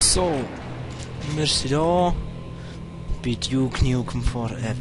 So, wir sind hier bei Duke Nukem Forever.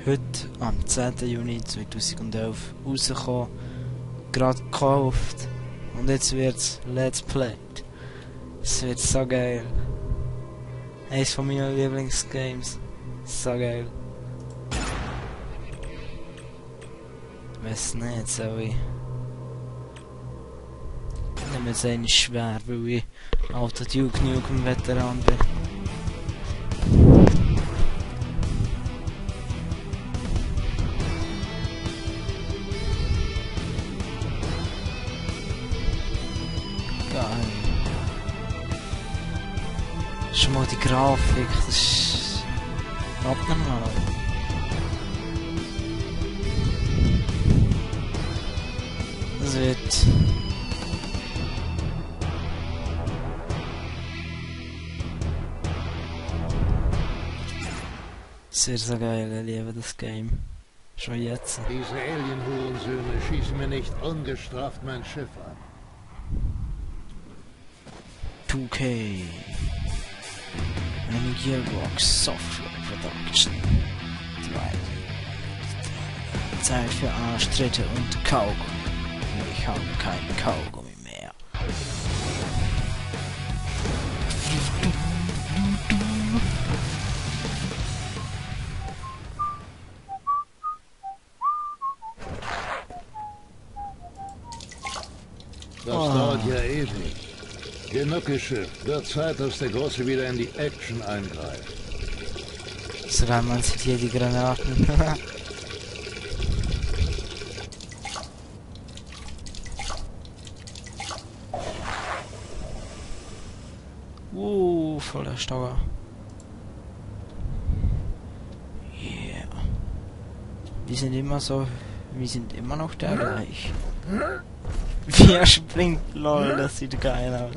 Heute, am 10. Juni 2011, rausgekommen, gerade gekauft und jetzt wird's Let's Played. Es wird so geil. Eines von meinen Lieblingsgames. So geil. Ich weiss nicht, soll ich... Ich nehme jetzt einen schwer, weil ich alter Duke Nukem Veteran bin. Geil. Schon mal die Grafik, das ist abnormal. Das wird... sehr, sehr geil, ich liebe das Game. Schon jetzt. Diese Alien-Hurensöhne schießen mir nicht ungestraft mein Schiff an. 2K. Eine Gearbox Software Production. 3. Zeit für Arschtritte und Kaugummi. Ich habe keinen Kaugummi mehr. Das dauert ja ewig. Genug geschifft. Wird Zeit, dass der Große wieder in die Action eingreift. Sogar man sieht hier die Granaten. Voller Stauer. Yeah. Wir sind immer so... Wir sind immer noch der gleich. Wie er springt, lol, das sieht geil aus.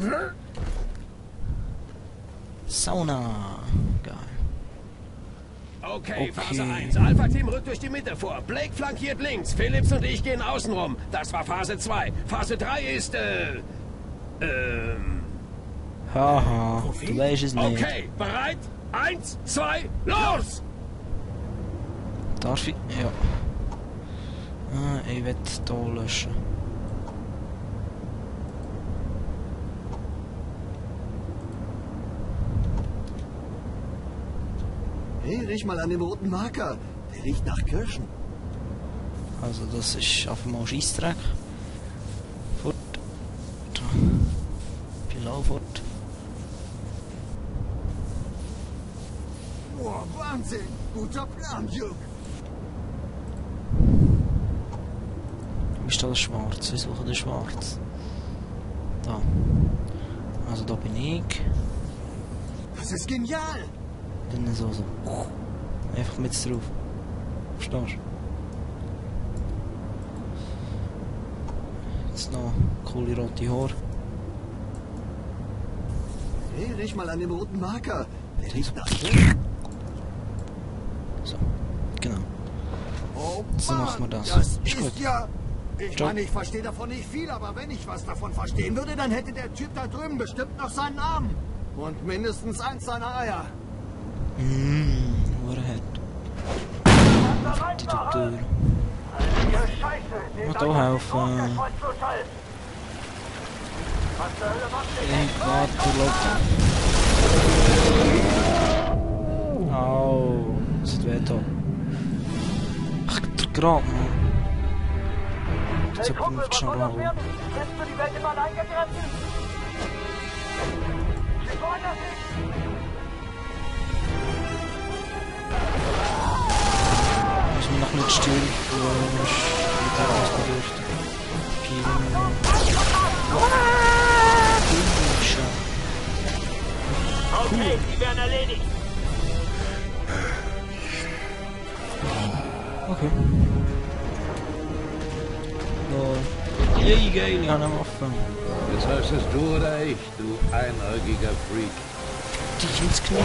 Sauna. Geil. Okay, Phase 1. Alpha-Team rückt durch die Mitte vor. Blake flankiert links. Phillips und ich gehen außen rum. Das war Phase 2. Phase 3 ist, Haha, du weißt es nicht. Okay, bereit? 1, 2, los! Darf ich? Ja. Ich will hier löschen. Hey, riech mal an dem roten Marker. Der riecht nach Kirschen. Also das ist auf einmal Scheissdreck. Fort. Pilau fort. Boah, Wahnsinn. Guter Plan, Duke. Wo ist da das Schwarz? Ich suche den Schwarz. Da. Also da bin ich. Das ist genial. Dann so. Einfach mit drauf. Verstehst du? Jetzt noch coole rote Haare. Hey, riech mal an dem roten Marker. Der riecht nach Kirschen. So, genau. Oh So Mann, machen wir das. Das Ist ist gut. ja... Ich Stopp. meine, ich verstehe davon nicht viel, aber wenn ich was davon verstehen würde, dann hätte der Typ da drüben bestimmt noch seinen Arm. Und mindestens eins seiner Eier. Warhead. Die Tür. Moet auch helfen. Ich warte, Leute. Au, zit weh toch. Ach, der Grab, man. Jetzt kommt es schon raus. Kennst du die Welt immer allein gegrenzt? Sie wollen das nicht! Müssen wir noch nicht stillen, weil ich wieder ausgerüstet. Okay, die werden erledigt. Okay. Yay, geil, ich habe eine Waffe. Jetzt heißt es du oder ich, du einäugiger Freak. Dich ins Knie.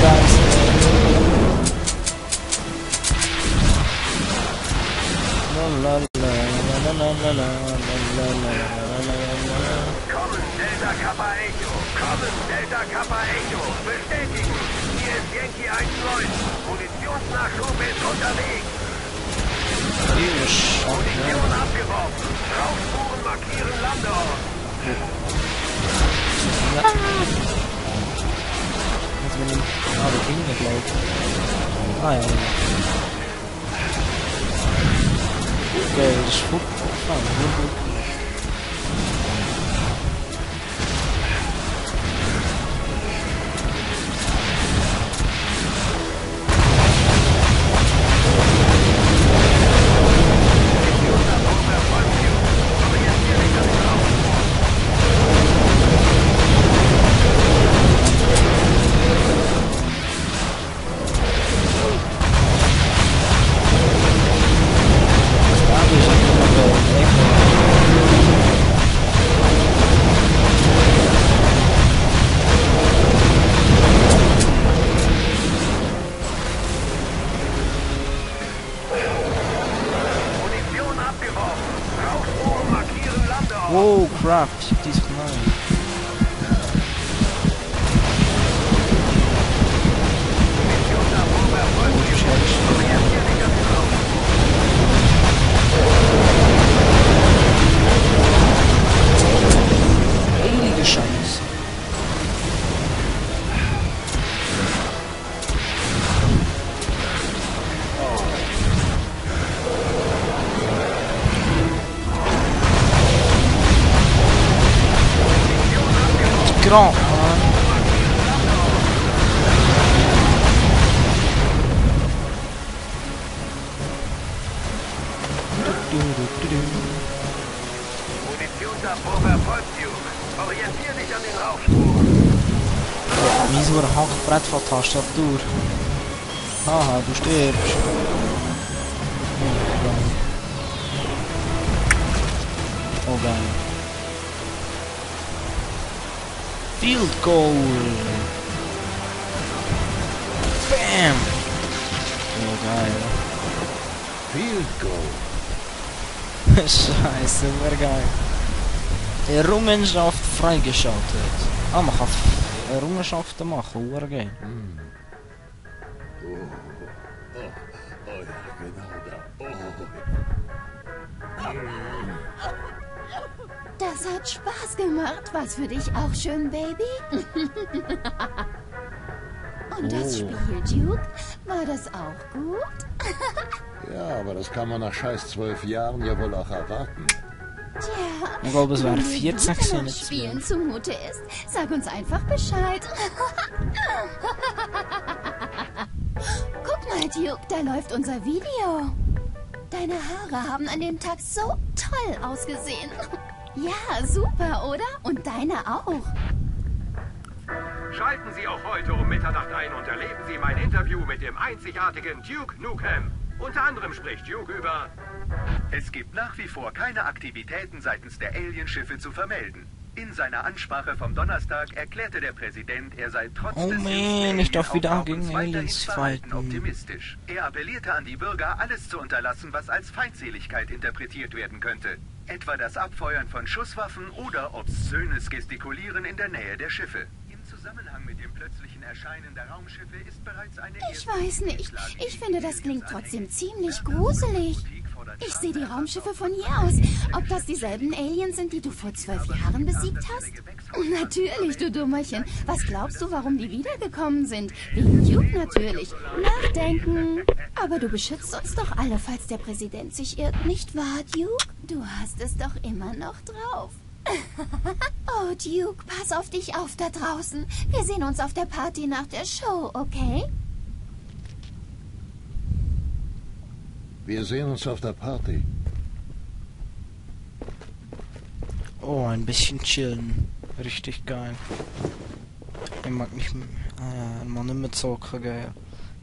Guys. Kommen, Delta Kappa Echo. Kommen, Delta Kappa Echo. Bestätigen. Hier ist Yankee 1-9. Munitionsnachschub ist unterwegs. Munition abgeworfen. Rauchspuren markieren Landeort. Also wenn ich... Ah, der Finger, glaube ich. Ah, ja. Okay, das ist gut. Ah, gut. Oh crap, ich hab dies gemeint. Heilige Scheiße. Grand. Munitionsabwurf erfolgt, Duke. Orientier dich an den Rauchspuren. Wieso ein Hackbrett von Tastatur? Haha, du stirbst. Oh geil. Field Goal! Bam! Oh geil. Field Goal. Scheiße, super geil. Errungenschaft freigeschaltet. Ah, man kann Errungenschaften machen, super geil. Oh ja, genau da. Das hat Spaß gemacht. Was für dich auch schön, Baby? Und das Spiel, Duke? War das auch gut? Ja, aber das kann man nach scheiß 12 Jahren ja wohl auch erwarten. Tja, Ich glaube, es wäre wenn 14 dir gewesen, noch nicht Spielen zumute ist, sag uns einfach Bescheid. Guck mal, Duke, da läuft unser Video. Deine Haare haben an dem Tag so toll ausgesehen. Ja, super, oder? Und deine auch. Schalten Sie auch heute um Mitternacht ein und erleben Sie mein Interview mit dem einzigartigen Duke Nukem. Unter anderem spricht Duke über... Es gibt nach wie vor keine Aktivitäten seitens der Alienschiffe zu vermelden. In seiner Ansprache vom Donnerstag erklärte der Präsident, er sei trotz Oh des man, ich darf wieder Alien-Auftauchens gegen weiterhin Aliens verhalten fighten. optimistisch. Er appellierte an die Bürger, alles zu unterlassen, was als Feindseligkeit interpretiert werden könnte. Etwa das Abfeuern von Schusswaffen oder obszönes Gestikulieren in der Nähe der Schiffe. Im Zusammenhang mit dem plötzlichen Erscheinen der Raumschiffe ist bereits eine... Ich weiß nicht. Ich finde, das klingt trotzdem ziemlich gruselig. Ich sehe die Raumschiffe von hier aus. Ob das dieselben Aliens sind, die du vor 12 Jahren besiegt hast? Natürlich, du Dummerchen. Was glaubst du, warum die wiedergekommen sind? Wegen Duke natürlich. Nachdenken. Aber du beschützt uns doch alle, falls der Präsident sich irrt. Nicht wahr, Duke? Du hast es doch immer noch drauf. Oh, Duke, pass auf dich auf da draußen. Wir sehen uns auf der Party nach der Show, okay? Wir sehen uns auf der Party. Oh, ein bisschen chillen. Richtig geil. Ich mag mich mal nicht mehr zocken, geil.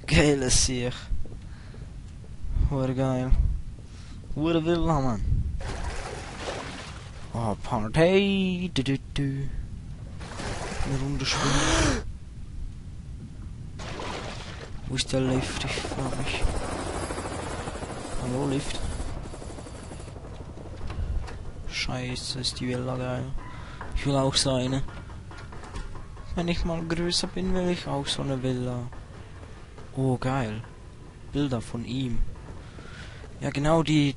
Geiles Sieg. Hure geil. Hure wild, Mann. Oh, Party. Du. Eine Runde schwimmen. Wo ist der Lift? Ich frage mich. Hallo, Lift. scheiße, ist die Villa geil. Ich will auch so eine. Wenn ich mal größer bin, will ich auch so eine Villa. Oh, geil. Bilder von ihm. Ja, genau, die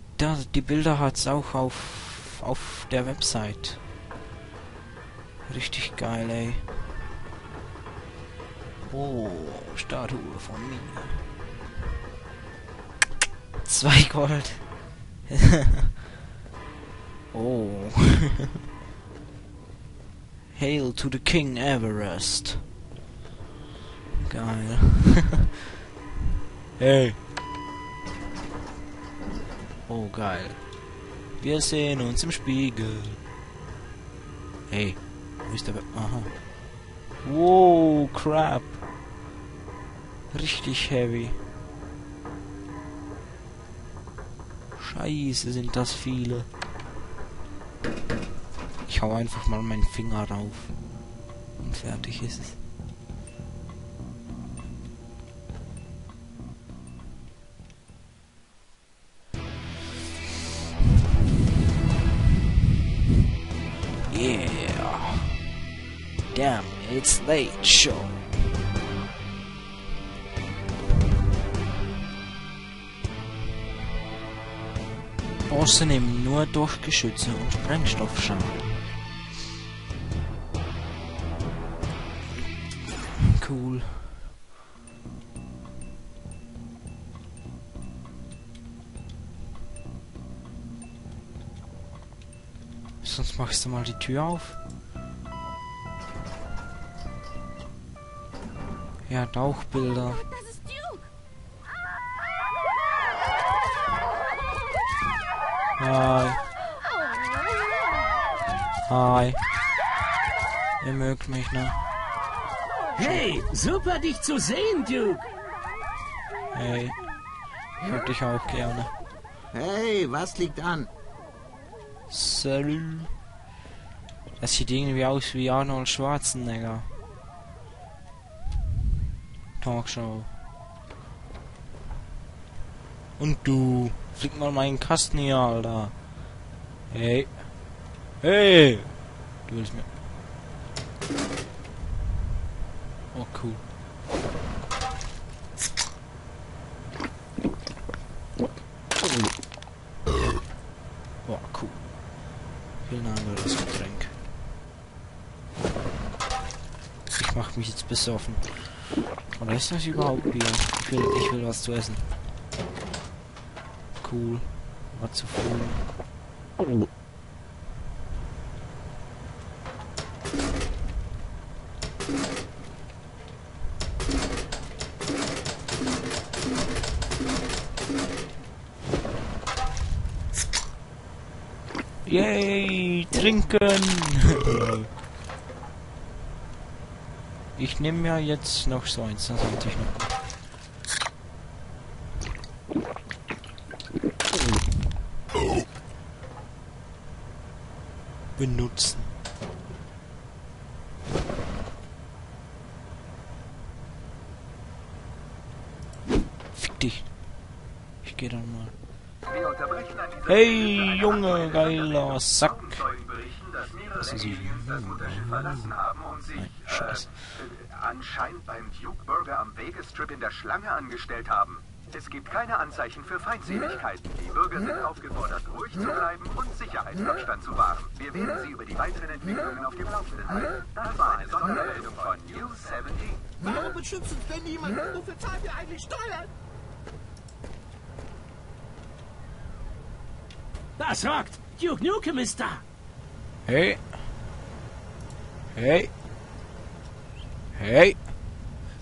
Bilder hat's auch auf der Website. Richtig geil, ey. Oh, Statue von mir. 2 Gold. Oh. Hail to the King Everest. Geil. Hey. Oh, geil. Wir sehen uns im Spiegel. Hey. Wo ist der... Aha. Wow, crap. Richtig heavy. Scheiße, sind das viele. Ich hau einfach mal meinen Finger rauf. Und fertig ist es. Yeah. Damn, it's late show. Bosse nehmen nur durch Geschütze und Sprengstoffschaden. Cool. Sonst machst du mal die Tür auf. Ja, Tauchbilder. Das ist Duke. Hi. Hi. Ihr mögt mich, ne? Hey, super dich zu sehen, Duke. Hey. Ich hab dich auch gerne. Hey, was liegt an? Salut. Das sieht irgendwie aus wie Arnold Schwarzenegger. Talkshow. Und du. Flieg mal meinen Kasten hier, Alter. Hey. Hey. Du willst mir... Oh, cool. Oh, cool. Vielen Dank für das Getränk. Ich mach mich jetzt besoffen. Oder ist das überhaupt Bier? Ich will was zu essen. Cool. Was zu füllen. Yay, trinken! Ich nehme ja jetzt noch so eins, das sollte ich noch. Benutzen. Fick dich. Ich geh dann mal. Hey, Junge, geiler Sack. Das ist das Mutterschiff verlassen haben und sich Scheiße. Anscheinend beim Duke Burger am Vegas-Strip in der Schlange angestellt haben. Es gibt keine Anzeichen für Feindseligkeiten. Die Bürger sind aufgefordert, ruhig zu bleiben und Sicherheitsabstand zu wahren. Wir werden Sie über die weiteren Entwicklungen auf dem Laufenden halten. Das war eine Sondermeldung von News 17. Warum beschützt uns denn niemand? Wofür zahlen wir eigentlich Steuern? Das rockt. Duke Nukem ist da. Hey. Hey. Hey.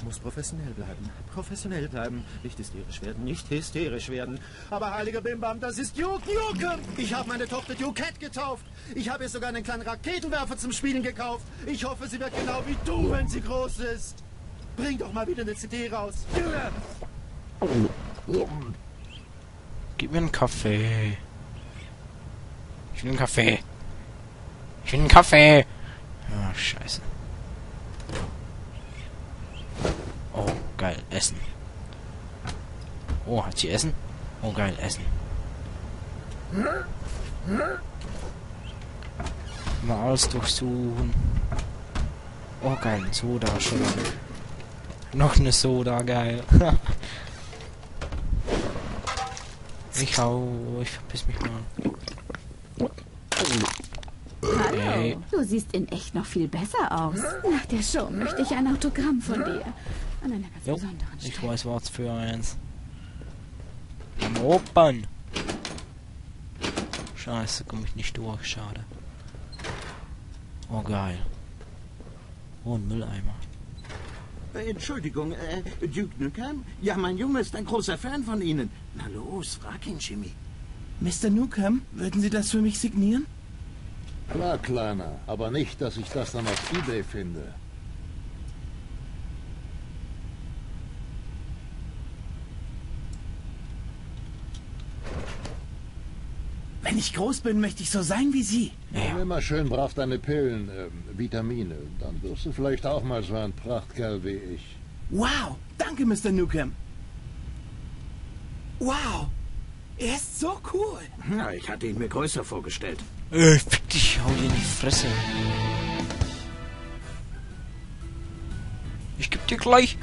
Muss professionell bleiben. Professionell bleiben. Nicht hysterisch werden. Nicht hysterisch werden. Aber heiliger Bimbam, das ist Duke Nukem. Ich habe meine Tochter Duke Cat getauft. Ich habe ihr sogar einen kleinen Raketenwerfer zum Spielen gekauft. Ich hoffe, sie wird genau wie du, wenn sie groß ist. Bring doch mal wieder eine CD raus. Gib mir einen Kaffee. Ich will einen Kaffee. Ich will einen Kaffee. Ah, scheiße. Oh, geil, Essen. Oh, hat sie Essen? Oh, geil, Essen. Mal alles durchsuchen. Oh geil, ein Soda schon. Noch eine Soda, geil. Ich verpiss mich mal. Hallo, du siehst in echt noch viel besser aus. Nach der Show möchte ich ein Autogramm von dir. An einer ganz besonderen Stelle. Ich weiß was für eins. Am Opern. Scheiße, komme ich nicht durch, schade. Oh geil. Oh, ein Mülleimer. Entschuldigung, Duke Nukem? Ja, mein Junge ist ein großer Fan von Ihnen. Na los, frag ihn, Jimmy. Mr. Nukem, würden Sie das für mich signieren? Klar, Kleiner, aber nicht, dass ich das dann auf eBay finde. Wenn ich groß bin, möchte ich so sein wie Sie. Nimm immer schön brav deine Pillen, Vitamine. Dann wirst du vielleicht auch mal so ein Prachtkerl wie ich. Wow, danke, Mr. Nukem. Wow, er ist so cool. Na, ich hatte ihn mir größer vorgestellt. Fick dich, hau dir in die Fresse. Ich geb dir gleich.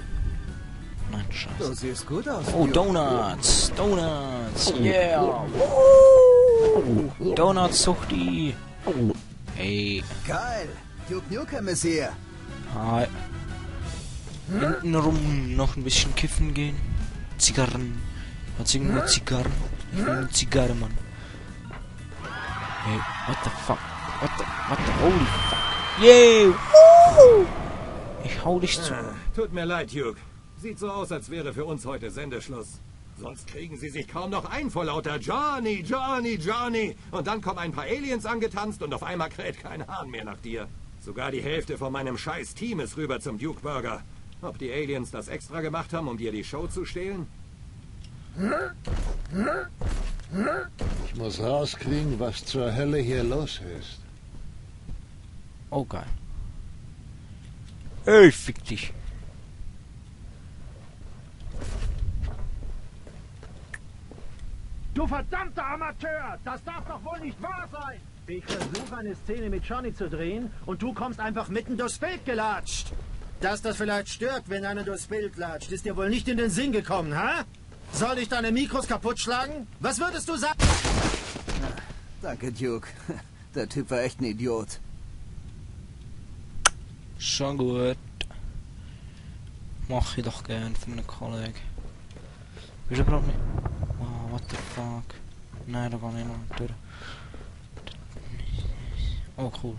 Nein, scheiße. Du siehst gut aus. Oh, Donuts. Donuts. Yeah. Donuts, Suchti. Hey. Geil. Duke Nukem ist hier. Hi. Hintenrum noch ein bisschen kiffen gehen. Zigarren. Hat sie nur Zigarren? Ich will eine Zigarre, Mann. Hey, what the fuck? What the holy fuck? Yeah! Woo! Ich hau dich zu. Tut mir leid, Duke. Sieht so aus, als wäre für uns heute Sendeschluss. Sonst kriegen sie sich kaum noch ein vor lauter Johnny, Johnny, Johnny. Und dann kommen ein paar Aliens angetanzt und auf einmal kräht kein Hahn mehr nach dir. Sogar die Hälfte von meinem scheiß Team ist rüber zum Duke Burger. Ob die Aliens das extra gemacht haben, um dir die Show zu stehlen? Ich muss rauskriegen, was zur Hölle hier los ist. Oh, geil. Hey, fick dich. Du verdammter Amateur! Das darf doch wohl nicht wahr sein! Ich versuche eine Szene mit Johnny zu drehen und du kommst einfach mitten durchs Bild gelatscht. Dass das vielleicht stört, wenn einer durchs Bild latscht, ist dir wohl nicht in den Sinn gekommen, ha? Soll ich deine Mikros kaputt schlagen? Was würdest du sagen? Danke, Duke. Der Typ war echt ein Idiot. Schon gut. Mach ich doch gern für einen Kollegen. Bist du überhaupt nicht? Oh, what the fuck? Nein, da kann ich noch durch. Oh, cool.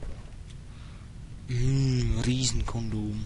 Riesenkondom.